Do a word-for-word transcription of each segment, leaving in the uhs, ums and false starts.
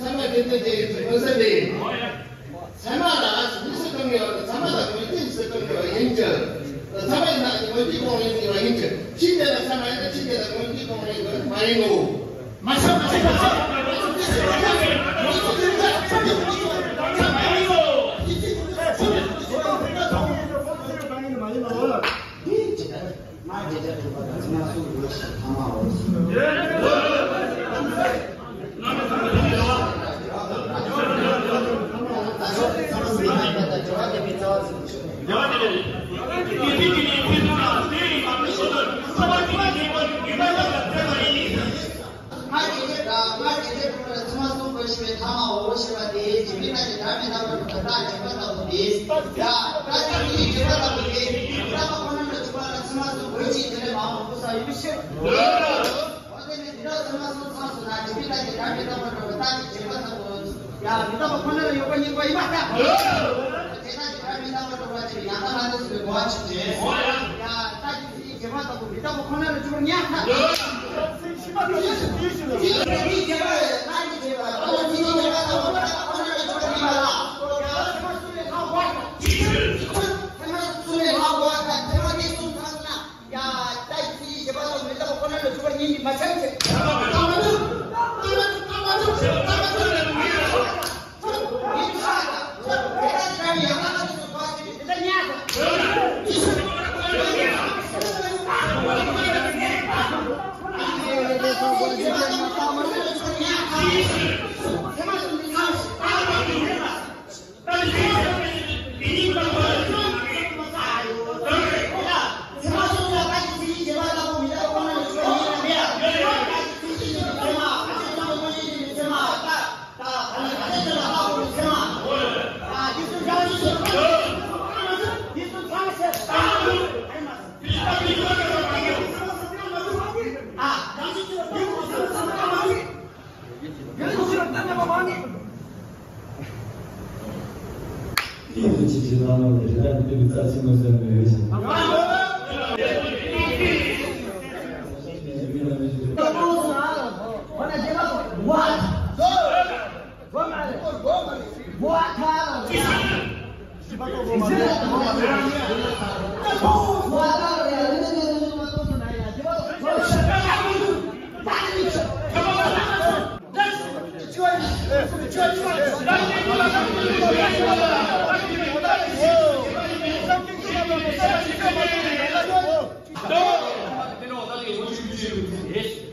ཚང་མ་དེ་དེ་དེ་ཡིན་ཚུལ་མངོན་གསལ་རེད། ཚང་མ་ལ་མི་སུ་གང་ཡོད་ཚང་མ་ལ་ངོས་འཛིན་སུ་གང་ཡོད་ཡིན་གྱི། ཚང་མ་ཡིན་ན་ངོས་འཛིན་གང་ཡིན་གྱི་ཡིན་གྱི། ཕྱི་དེ་ལ་ཚང་མ་ཡིན་ན་ཕྱི་དེ་ལ་ངོས་འཛིན་གང་ཡིན་གྱི་མ་ཡིན་ནོ། མ་ཤ་མ་ཤ་མ་ཤ། ང་དེ་ནས་དགའ། ང་དེ་ནས་ཁོང་ལ་ཚང་མ་གསུང་དགོས་ཞེས་པའི་ཐ་མ་འོ་ཞེས་པ་དེ་འཇིགས་པའི་གནས་ཀྱི་བདག་མེད་ལྟ་བུ་དོན་དག་འཇིགས་པ་ལྟ་བུ་རེད། ཡ། ད་དེ་མི་ཡི་འཇིགས་པ་ལྟ་བུ་རེད། ལྟ་བ་ཁོ་ན་ལ་འཇུག་པ་ལ་ཚང་མ་གསུང་དགོས་ཅིག་དེ་ལས་མང་བོ་ས་ཡོད་ཤེས། འོ་དེ་ནས། དེ་དག་ཚང་མ་སོང་ཚར་སོང་ན་དེ་མི་དག་གི་དགྲ་མི་རྟག་པར་འགྲོ་བའི་རྟགས་ཀྱི་བྱེད་པ་ལྟ་བུ། ཡང་མི་རྟག་པ་ཁོ་ན་ལ་ཡོད་པ་རྙེད་པ་ཡིན་པར་ཐལ། དེ་དག་གི་དགྲ་མི་རྟག་པར་འགྲོ་བ་དེ་ནི་ཡང་དག་ལ་ནི་སུ་ལས་གོ་བ་ཆེ་ཆེ། ཡང་རྟགས་ཀྱི་ཚིག་གི་བྱེད་པ་ལྟ་བུ་མི་རྟག་པ་ཁོ་ན་ལ་འཇུག་པར་ཉར་ཐལ། ཡ། ད་ཅི་ཡི་བྱེད་པ་ལ་མི་རྟག་པ་ཁོ་ན་ལ་འཇུག་པར་ཉན་ནི་མ་ཚད་ཅེས།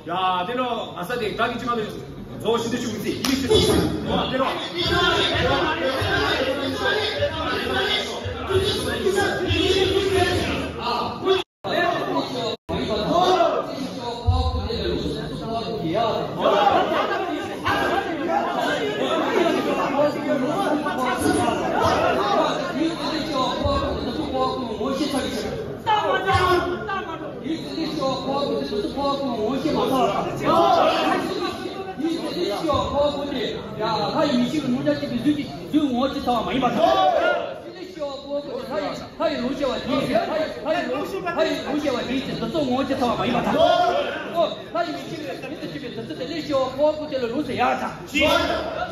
ཡ། དེ་ནོ་ང་ས་དེ་ག་གི་ཅི་མ་ལོ་ཡོད། རྫོགས་ཤིན་ཏུ་ཅུང་ཟད་ཡིད་ཤེས་སོ། དེ་ནོ། ཡིད་ཀྱི་ལས་ཤོག་ཕོག་གི་དེ་ཚོ་ཕོག་གི་ངོ་ཤེས་ཚར་གི་ཆེ། ཡིད་ཀྱི་ལས་ཤོག་ཕོག་གི་དེ་ཚོ་ཕོག་གི་ངོ་ཤེས་མ་ཚར་བ་དང་། ཡིད་ཀྱི་ལས་ཤོག་ཕོག་གི་དེ་ཡ་ལྷ་ཡི་མི་ཤེས་ཀྱི་ངོ་ཤེས་ཀྱི་བཟོས་ཀྱི་བཟོས་ངོ་ཤེས་ཚར་བ་མ་ཡིན་པ་དང་། ཡིད་ཀྱི་ལས་ཤོག་ཕོག་གི་དེ་ལྷ་ཡི་ལྷ་ཡི་ལོ་ཤེས་པ་དེ་ལྷ་ཡི་ལྷ་ཡི་ལོ་ལྷ་ཡི་ལོ་ཤེས་པ་དེ་དེ་ཚོ་ངོ་ཤེས་ཚར་བ་མ་ཡིན་པ་དང་། ཨོ་ལྷ་ཡི་མི་ཤེས་པའི་མི་དེ་ཤེས་པའི་དེ་ཚོ་དེ་ལས་ཤོག་ཕོག་གི་དེ་ལ་ལོ་ཟེར་ཡག་དང་།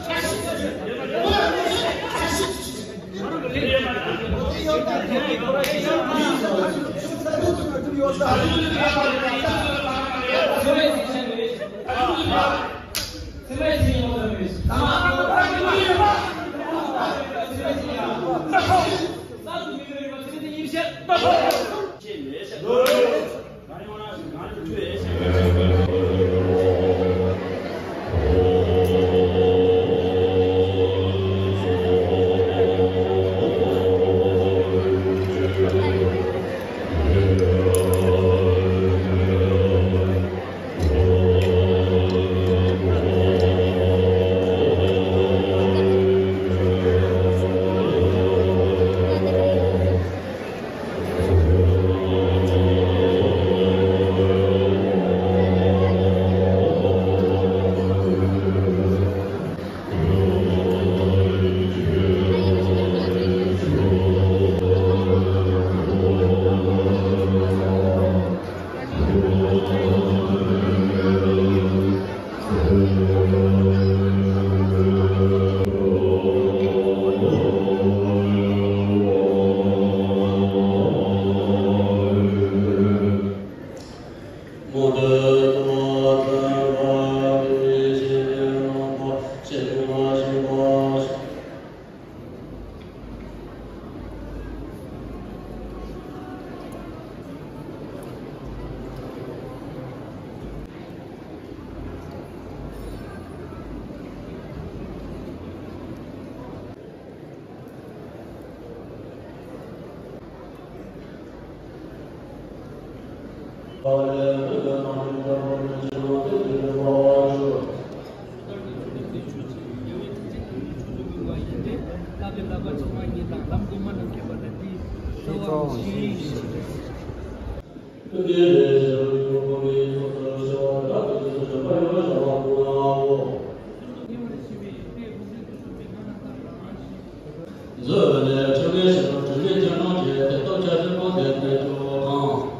བཟོས་པ་ལས་ཆོ་གའི་ཞབས་བྲོ་གྲུ་ལེན་སྤྱན་སྟོང་གི་དེབ་ཐོབ་ཆ་ཆེན་པོ་དེ་སྤྲད་རྒྱུ་དང་།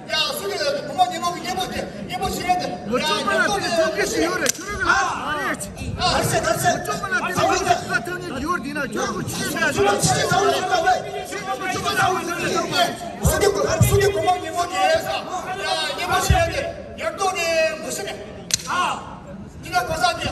ཡ། སུ་གི་བུ་མོ་སྙིང་པོ་གི་སྙིང་པོ་དེ་སྙིང་པོ་ཤི་རེད་དེ། ལོ་ཆུང་མ་ལ་དེ་ཐུག་གི་ཤི་ཡོད་རེད། ཁྱོད་རང་གི་ཨ་རེད། ཨ་རེད་ཟེར། ཨ་རེད་ཟེར། ལོ་ཆུང་མ་ལ་དེ་ཐུག་གི་ཤི་ཡོད་རེད། ཁྱོད་རང་གི་ཆུ་མེད་རེད། ཁྱོད་རང་གི་ཆུ་ཚ་བོ་ཡོད་རེད། ཁྱོད་རང་གི་ཆུ་ཚ་བོ་ཡོད་རེད། སུ་གི་བུ་སུ་གི་བུ་མོ་སྙིང་པོ་དེ་ས་ཡ་སྙིང་པོ་ཤི་རེད་དེ། ཡར་ལྟོགས་ནས་མི་ཤི་རེད། ཨ་འདི་ན་གོ་ས་དེ།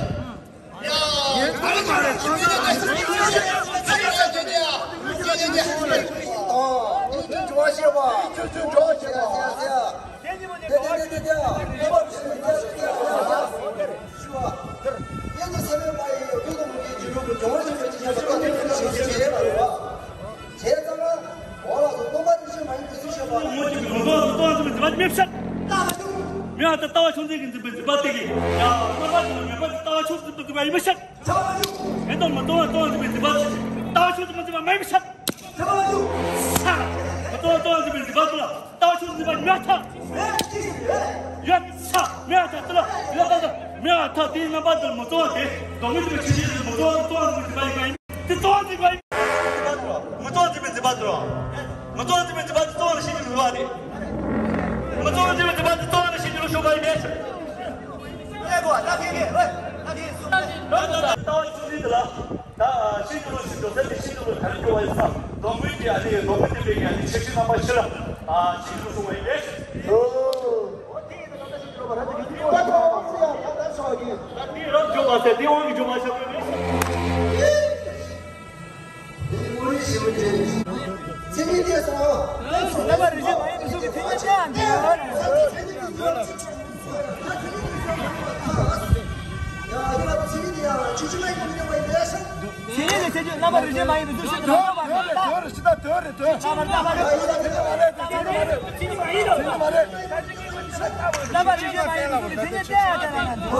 མེད་པ་དེ་ལྟ་བ་ཆུང་ཙག་གིས་འཛིན་པའི་འཛིན་པ་དེ་གིས། ཡ། རྣམ་པ་དེ་ལ་མེད་པ་དེ་ལྟ་བ་ཆུང་ཙག་གིས་འཛིན་པའི་འཛིན་པ་ཡིན་པ་ཤར། མེད་དང་མི་སྟོང་བ་སྟོང་འཛིན་པའི་འཛིན་པ་དེ་ལྟ་བ་ཆུང་ཙག་མི་འཛིན་པ་མེད་པ་ཤར། ས། མི་སྟོང་བ་སྟོང་འཛིན་པའི་འཛིན་པ་དེ་ལ་ལྟ་བ་ཆུང་ཙག་འཛིན་པ་ཡོད་ཐལ། ཡོད་ས། མེད་ཐལ། དེ་ལ་ཡོད་ཐལ། མེད་ཐལ། དེའི་རྣམ་པ་དེ་ལ་མི་སྟོང་བ་དེ་ལྡོག་མེད་དེ་ཆོས་ཅན། མི་སྟོང་བ་སྟོང་འཛིན་པའི་འཛིན་པ་ཡིན་པ་ཡིན། དེ་སྟོང་འཛིན་པ་ཡིན། མི་སྟོང་འཛིན་པའི་འཛིན་པ་དེ་ལ། མི་སྟོང་འཛིན་པའི་འཛིན་པ་དེ་སྟོང་ལ་ཤེས་ཀྱི་མི་འདུག་པ་དེ། མི་སྟོང་འཛིན་པའི་འཛིན་པ་དེ་སྟོང་ལ་ཤེས་ཀྱི་ལོ་ཤོག་པ་ཡིན་པས། ལྟ་བ་ཆུང་ཙག་དེ་ལ། ད་ཤེས་ཀྱི་ལོ་ཤེས་ཀྱི་ལོ་ས་དེ་ཤེས་ཀྱི་ལོ་ག་རེ་སྐྱོ་བ་ཡིན་ས། ལྡོག་མེད་ཀྱི་ཨ་ནི་ལྡོག་མེད་དེ་པའི་ཨ་ནི་ཆེ་ཆེ་རྣམ་པ་ཤེས་ལ། ཤེས་ཀྱི་ལོ་ཤོག་པ་ཡིན་པས། རྣམ་པ་རིགས་ཅན་མ་ཡིན་པའི་གཟུགས་ཤིག་ཏུ་སྣང་བ་མེད་པ། རྣམ་པ་རིགས་ཅན་མ་ཡིན་པའི་གཟུགས་ཤིག་ཏུ་སྣང་བ་མེད་པ། རྣམ་པ་རིགས་ཅན་མ་ཡིན་པའི་གཟུགས་ཤིག་ཏུ་སྣང་བ་མེད་པ།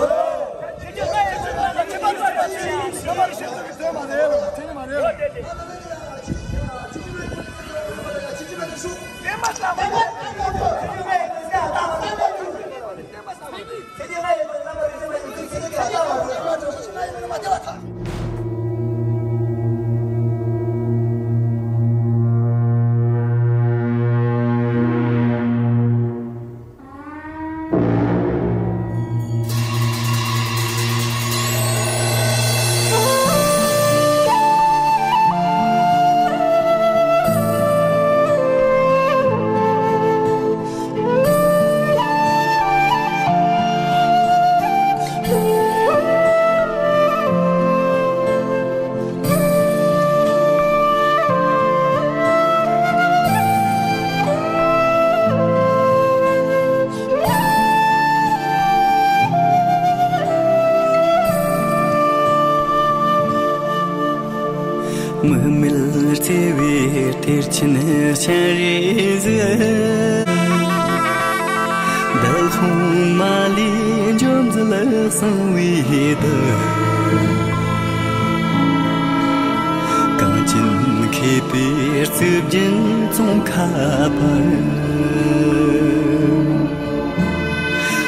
མིག་མེད་བརྩེ་བའི་གཏེར་ཆེན་སྤྱན་རས་གཟིགས། བདག་ལྷུང་མ་ལུས་འཇོམས་མཛད་གསང་བའི་བདག། གངས་ཅན་མཁས་པའི་གཙུག་རྒྱན་ཙོང་ཁ་པ།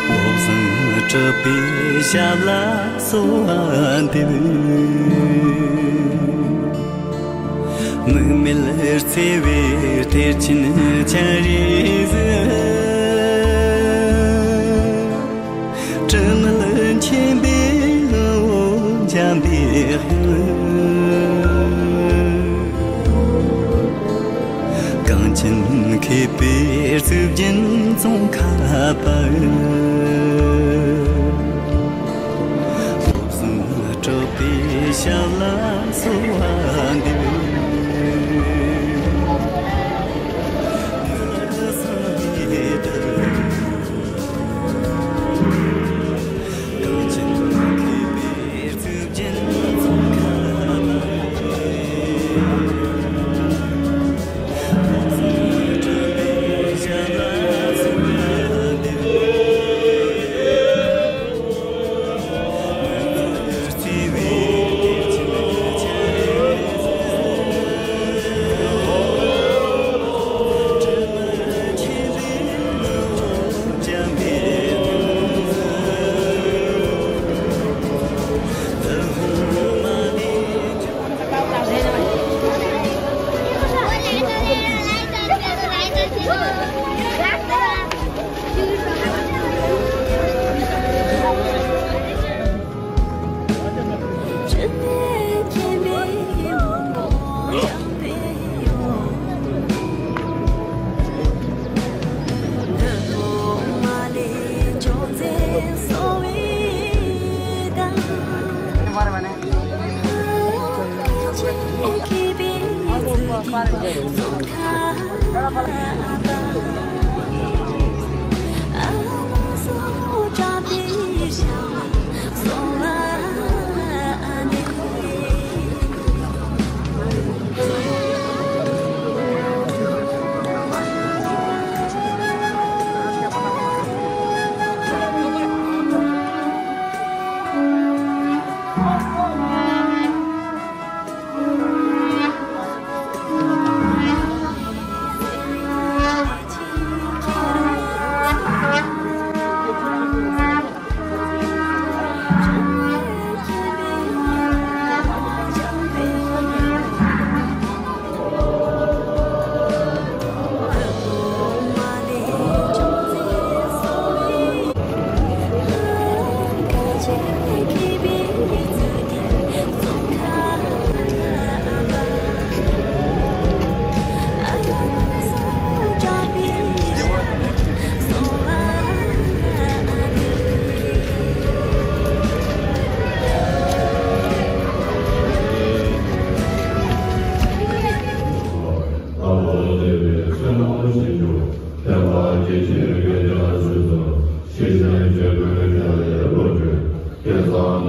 བློ་བཟང་གྲགས་པའི་ཞབས་ལ་གསོལ་བ་འདེབས། མིག་མེད་བརྩེ་བའི་གཏེར་ཆེན་སྤྱན་རས་གཟིགས། དྲི་མེད་མཁྱེན་པའི་ངོ་བོ་འཇམ་པའི་དབྱངས། གངས་ཅན་མཁས་པའི་གཙུག་རྒྱན་ཙོང་ཁ་པ། བློ་བཟང་གྲགས་པའི་ཞབས་ལ་གསོལ་བ་འདེབས།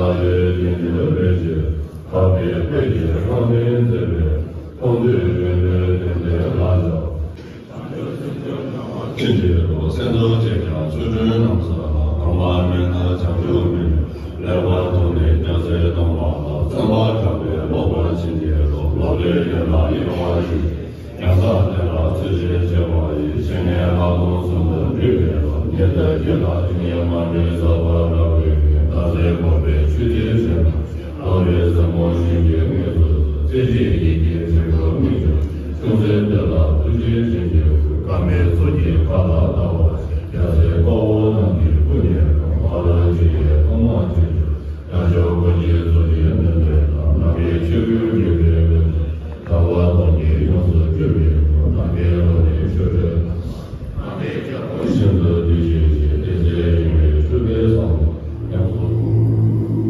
ལས་བརྟེན་ཏེ་རེ་ཞིག་འཕགས་པའི་དཔལ་གྱི་རང་གནས་མཛད་པའི་མཐོང་ཐོས་ཡོན་ཏན་ལྡན་པའི་ལྷ་ཞབས། ཕྱིན་ཅི་ལོག་སེམས་རྟོག་བཅས་ཀྱང་ཆོ་འཕྲུལ་རྣམས་སུ་ལ། གོང་མ་མེད་ན་བྱང་ཆུབ་མིན། ལེགས་པར་མཐོང་ནས་རྒྱལ་སྲས་སྟོན་པ་ལ། བརྩོན་པ་དྲག་པས་སློབ་པར་ཕྱིན་ཅི་ལོག་སློབ་ལས་ཡོན་ལ་གཡེང་བ་ཞིག་ཉམས་ལ་ལྡན་ལ་ཚུལ་བཞིན་བྱེད་པ་ཡིས། ཕྱི་ནས་ལྷག་མཐོང་གསུམ་དུ་འདུས་པའི་ལམ། ཉེ་དུ་སྐྱེས་ལ་ཏིང་ངེ་འཛིན་མ་འདྲེས་ཟབ་པ་རབ་རིག་པའི། བདག་ལས་འགོག་པའི་ཆོས་ཀྱི་སེམས། རྟོག་པའི་སེན་མོ་ཤིང་གི་ངོས་སུ། རྩེ་གཅིག་ཡིད་ཀྱི་ཚིག་ཏུ་མིག་བཙུམ། ཅུང་ཟད་དེ་ལ་ཐུགས་རྗེ་ཆེན་གྱི་སྐུ། བསྐམ་པའི་མཚོ་སྐྱེས་མཁའ་ལ་ལྟ་བ། རྒྱལ་སྲས་དཔའ་བོ་རྣམས་ཀྱི་སྐུ་བརྙེས་པ། ཕ་རོལ་ཕྱིན་གྱི་ཐོག་མ་ཆེན་པོ། རྒྱལ་མཆོག་སྐུ་མཆེད་གཙོ་ཆེན་བསྟན་པའི་ལམ། ནམ་མཁའི་ཆོས་སྐུ་འགྱུར་བའི་ལུས། ཐར་པ་སྟོང་གིས་ཡོངས་སུ་གྱུར་པའི་སྐུ། ནམ་མཁའི་ལྷོ་ནས་ཆོ་འཕྲུལ། ནམ་མཁའི་རྒྱལ་པོ་ཤིན་ཏུ་བདེ་གཤེགས་ཀྱི། བདེ་གསལ་ཡིན་པའི་སྤྲུལ་པའི་བསམ་པ་ཡོངས་སུ།